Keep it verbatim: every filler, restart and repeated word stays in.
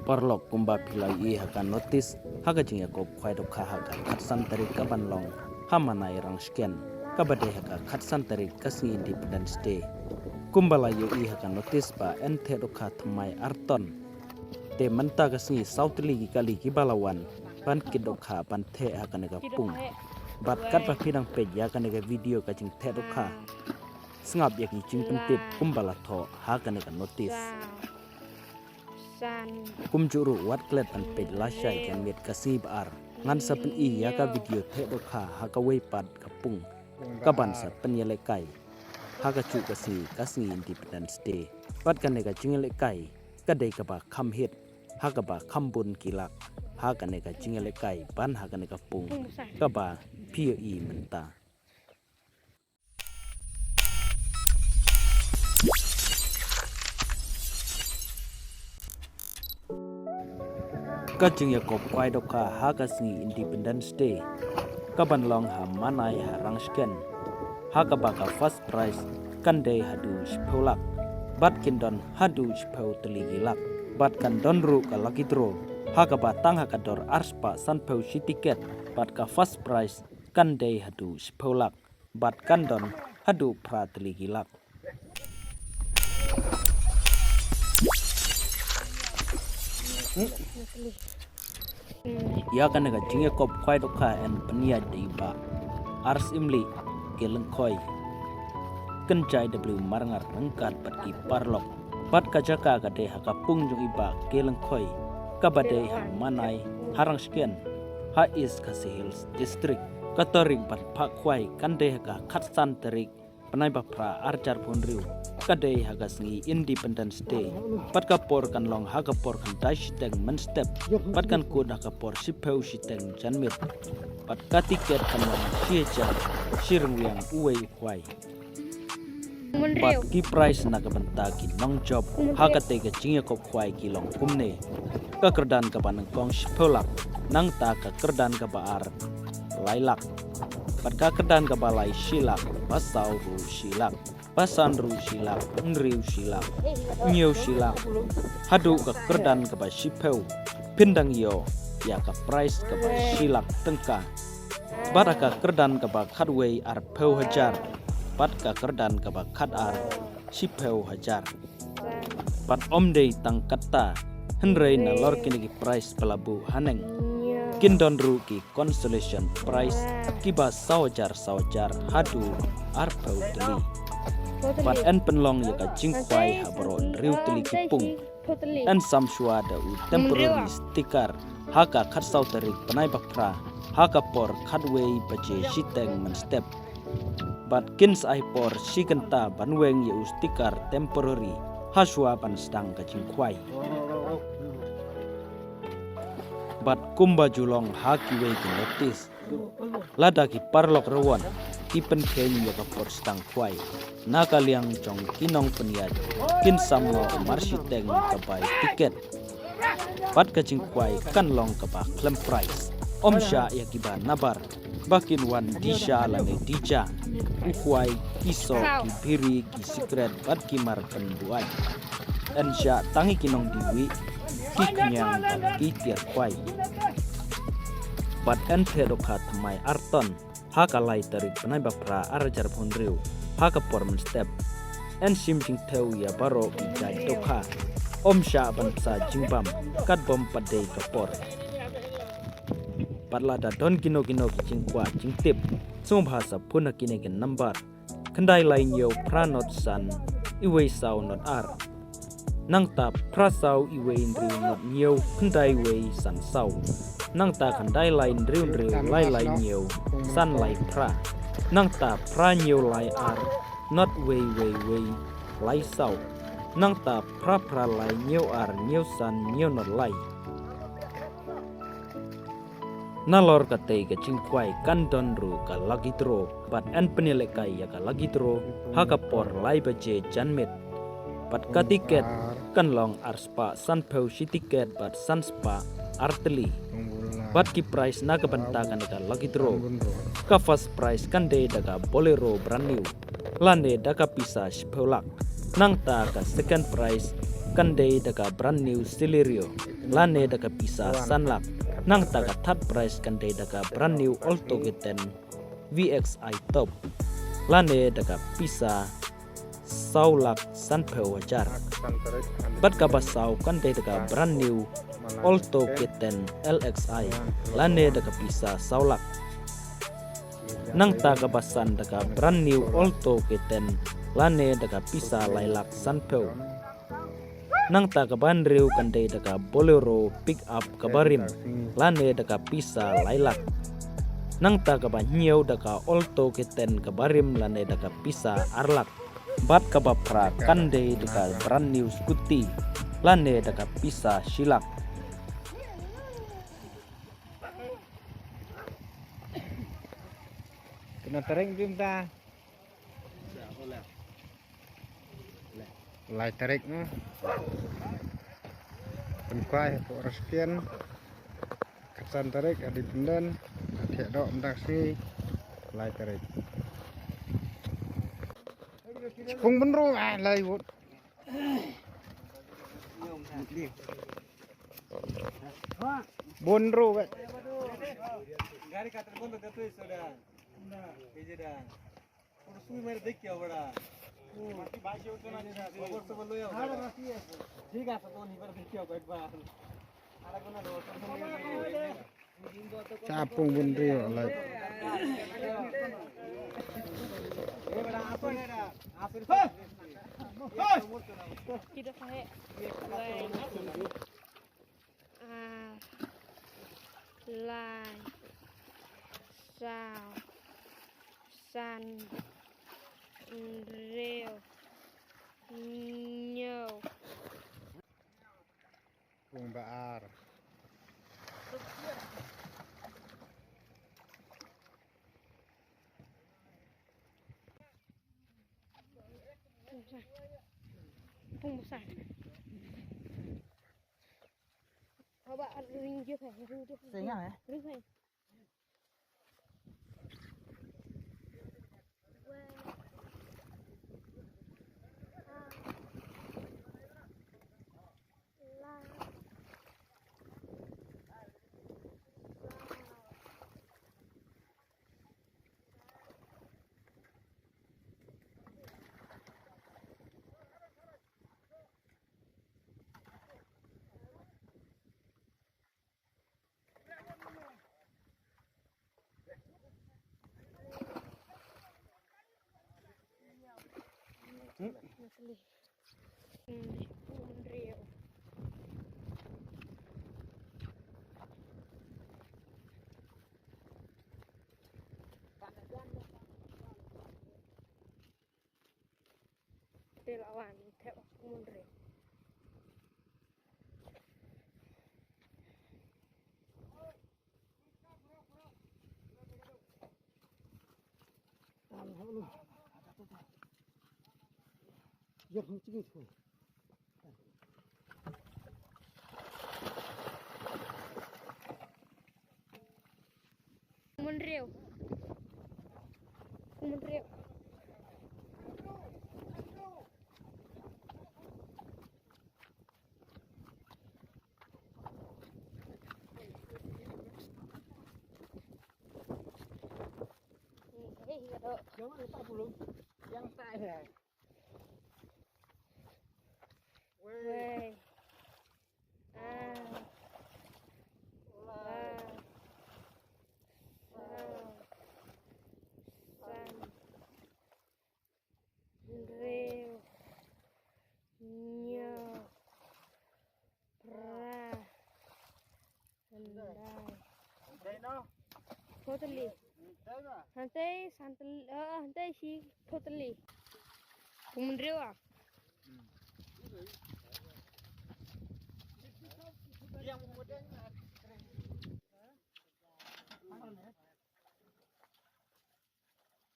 Paralok, kumba phi la ïohi ha ka notice, ha ka jingïakob khwai dohkha ha ka khatsan tarik kaban long ha Manai Rangshken, kaba dei ha ka khatsan tarik ka sngi Independence Day. Kumba la ïohi ha ka notice ba yn theh dohkha thymmai ar ton. Te mynta ka sngi saw tylli ki kali kiba la wan ban kit dohkha ban theh ha kane ka pung. Bad katba phi dang peit ïa kane ka video ka jingtheh dohkha, sngap ïa ki jingpyntip kumba la thoh ha kane ka notice. Kumjuh ruh wat klet ban peit lashai janmiet ka sngi ba ar, ngan sa pyni ïa ka video theh dohkha ha kawei pat ka pung kaban sa pynïalehkai ha kajuh ka sngi, ka sngi Independence Day. Bad kane ka jingïalehkai ka dei kaba kham hit, ha kaba kham bun ki lak ha kane ka jingïalehkai ban ha kane ka pung kaba phi ïohi mynta. Ka jingïakob khwai dohkha ha ka sngi Independence Day kaban long ha Manai ha Rangshken, ha kaba ka first prize kan dei haduh shiphew lak, bad kin don haduh shiphew tylli ki lak. Bad kan don ruh ka lucky draw, ha kaba tang ha ka dor ar spah sanphew shi tiket, bad ka first prize kan dei haduh shiphew lak, bad kan don haduh phra tylli ki lak. Ïa kane ka jingïakob khwai dohkha yn pynïaid da i Bah Ars Imli, Kiew Lyngkhoi, Kynjai W Marngar ryngkat bad ki paralok. Bad ka jaka ka dei ha ka pung jong i Bah Kiew Lyngkhoi, kaba dei ha Manai ha Rangshken, ha East Khasi Hills District. Ka tarik ban phah khwai kan dei ha ka khatsan tarik bnai ba phra, ar hajar arphew hynriew, ka dei ha ka sngi Independence Day. Bad ka por kan long ha ka por khyndai shiteng mynstep, bad kan kut ha ka por shiphew shiteng janmiet. Bad ka tiket kan long shi hajar shi ryngwiang uwei u khwai. Bad ki prize na ka bynta ki nongjop ha katei ka jingïakob khwai ki long kumne: ka kyrdan kaba nyngkong shiphew lak, nangta ka kyrdan kaba ar lai lak, bad ka kyrdan kaba lai shi lak, ba saw ruh shi lak, ba san ruh shi lak, hynriew shi lak, hynñiew shi lak, haduh ka kyrdan kaba shiphew phin dang ïoh ïa ka prize kaba shi lak tyngka. Bad ha ka kyrdan kaba khatwei arphew hajar, bad ka kyrdan kaba khatar shiphew hajar. Bad ym dei tang katta, hynrei nalor kine ki prize ba la buh haneng, kin don ruh ki consolation prize kiba saw hajar saw hajar haduh arphew tylli. Bad yn pynlong ïa ka jingkhwai ha baroh hynriew tylli ki pung. Yn sam shuwa da u temporary sticker ha ka khatsaw tarik bnai ba phra, ha ka por khatwei baje shiteng mynstep. Bad kin sa ai por shi kynta ban weng ïa u sticker temporary ha shuwa ban sdang ka jingkhwai. Bad kumba ju long ha kiwei ki notice, lada ki paralok rawon ki pynkheiñ ïa ka por sdang khwai, na ka liang jong ki nongpynïaid kin sam noh mar shiteng ka bai tiket. Bad ka jingkhwai kan long kaba khlem prize. Ym shah ïa kiba nabar ba kin wan disha lane dija, u khwai, ki soh, ki biri, ki sikret bad ki mar pynbuaid. Yn shah tang ïa ki nongdie wieh, ki khñiang bad ki tiar khwai. Bad yn theh dohkha thymmai ar ton ha ka lai tarik bnai ba phra, ar hajar arphew hynriew, ha ka por mynstep. Yn shim jingthew ïa baroh ki jait dohkha. Ym shah ban bsa jingbam katba ym pat dei ka por. Bad lada don kino kino ki jingkwah jingtip, sngewbha sa phone ha kine ki number: khyndai lai hynñiew phra not san iwei saw not ar, nangta phra saw iwei hynriew not hynñiew khyndai wei san saw, nangta khyndai lai hynriew hynriew lai lai hynñiew san lai phra, nangta phra hynñiew lai ar not wei wei wei lai saw, nangta phra phra lai hynñiew ar hynñiew san hynñiew not lai. Nalor katei ka jingkhwai kan don ruh ka lucky draw, bad yn pynïalehkai ïa ka lucky draw ha ka por lai baje janmiet. Bad ka tiket kan long ar spah sanphew shi tiket bad san spah ar tylli. Bad ki prize na ka bynta kane ka lucky draw, ka first prize kan dei da ka Bolero brand new, lane da ka pisa shiphew lak. Nangta ka second prize kan dei da ka brand new Celerio. lane da ka pisa san lak. Nangta ka third prize kan dei da ka brand new Alto K ten V X I top lane da ka pisa saw lak sanphew hajar. Bad kaba saw kan dei da ka brand new Alto K ten L X I lane da ka pisa saw lak. Nangta kaba san da ka brand new Alto K ten lane da ka pisa lai lak sanphew. Nangta kaba hynriew kan dei da ka Bolero pick up kaba rim lane da ka pisa lai lak. Nangta kaba hynñiew da ka Alto K ten kaba rim lane da ka pisa ar lak. Bad kaba phra kan dei da ka brand new scooty lane da ka pisa shi lak. Kena tarik bim ta. Lai tarik na. Pynkwai hapoh Raskian. Khatsan tarik adi pyndan. Adi dok mdak si. Lai tarik. Chipung benru ai lai wut. Bun ru wet. Chapung bun ru lai. Ar, lai, saw, san, hynriew, hynñiew. Pung ba ar. Pung ba san. Haba ring je pha, ring je pha. Sing ah, eh? Ring pha. Te la wan, te la wan, re. Munriu. Munriu. Wei. Ah. Ah. Ah. San. Hynriew. Hynñiew. Phra. Khyndai. Totally. Hynrei santel, eh, hynrei shi totally. Kumriew ah.